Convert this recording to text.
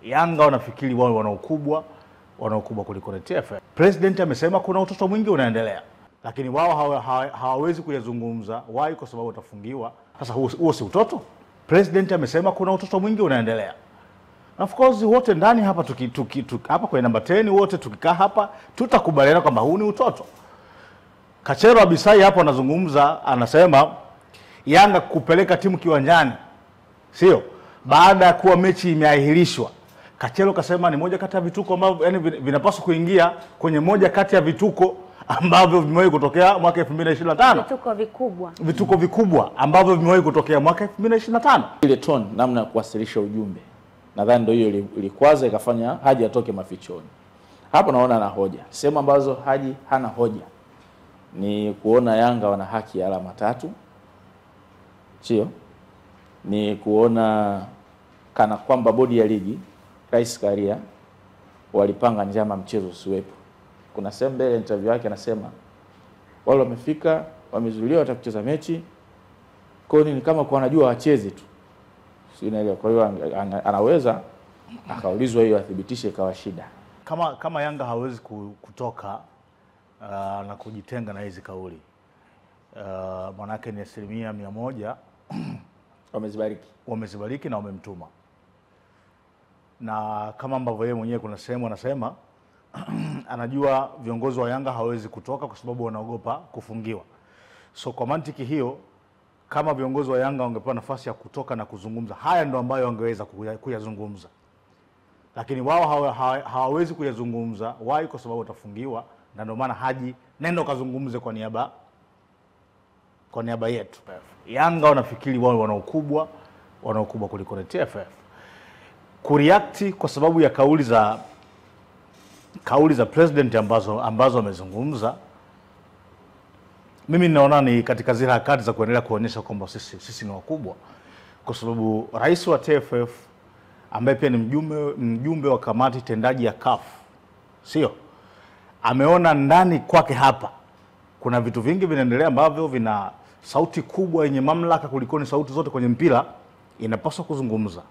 Yanga wanafikiri wao wana ukubwa kuliko TFF. President amesema kuna utoto mwingi unaendelea, lakini wao hawawezi kuyazungumza. Why? Kwa sababu watafungiwa. Sasa huo si utoto? President amesema kuna utoto mwingi unaendelea. Na of course wote ndani hapa tuki hapa kwenye namba 10 wote tukikaa hapa tutakubaliana kwamba huu ni utoto. Kachero Abisai hapo anazungumza, anasema Yanga kupeleka timu kiwanjani, sio baada ya kuwa mechi imeahirishwa. Kachero kasema ni moja kati ya vituko ambavyo yani vinapaswa kuingia kwenye moja kati ya vituko ambavyo vimewahi kutokea mwaka 2025. Vituko vikubwa. Vituko vikubwa ambavyo vimewahi kutokea mwaka 2025. Ile tone, namna ya kuwasilisha ujumbe, nadhani ndio hiyo ilikwaza ikafanya Haji atoke mafichoni. Hapo naona ana hoja. Sehemu ambazo Haji hana hoja ni kuona Yanga wana haki ya alama 3. Sio? Ni kuona kana kwamba bodi ya ligi, Rais Karia walipanga njama mchezo usiwepo. Kuna sehemu mbele interview yake anasema wale wamefika, wamezuiliwa watakucheza mechi. Kwa hiyo ni kama kwa wanajua wacheze tu. Si unaelewa? Kwa hiyo anaweza akaulizwa hiyo athibitishe ikawa shida. Kama Yanga hawezi kutoka na kujitenga na hizi kauli, manake ni 100% wamezibariki. Wamezibariki na wamemtuma. Na kama ambavyo yeye mwenyewe kuna sehemu anasema anajua viongozi wa Yanga hawezi kutoka kwa sababu wanaogopa kufungiwa. So kwa mantiki hiyo, kama viongozi wa Yanga wangepewa nafasi ya kutoka na kuzungumza, haya ndo ambayo wangeweza kuyazungumza. Lakini wao hawawezi kuyazungumza. Why? Kwa sababu watafungiwa. Na ndio maana Haji nenda kazungumze kwa niaba yetu. Yanga wanafikiri wao wana ukubwa kuliko TFF. Kureact kwa sababu ya kauli za president ambazo amezungumza, mimi ninaona ni katika zile harakati za kuendelea kuonyesha kwamba sisi ni wakubwa, kwa sababu rais wa TFF ambaye pia ni mjumbe wa kamati tendaji ya CAF, sio, ameona ndani kwake hapa kuna vitu vingi vinaendelea ambavyo vina sauti kubwa yenye mamlaka kuliko ni sauti zote kwenye mpira inapaswa kuzungumza.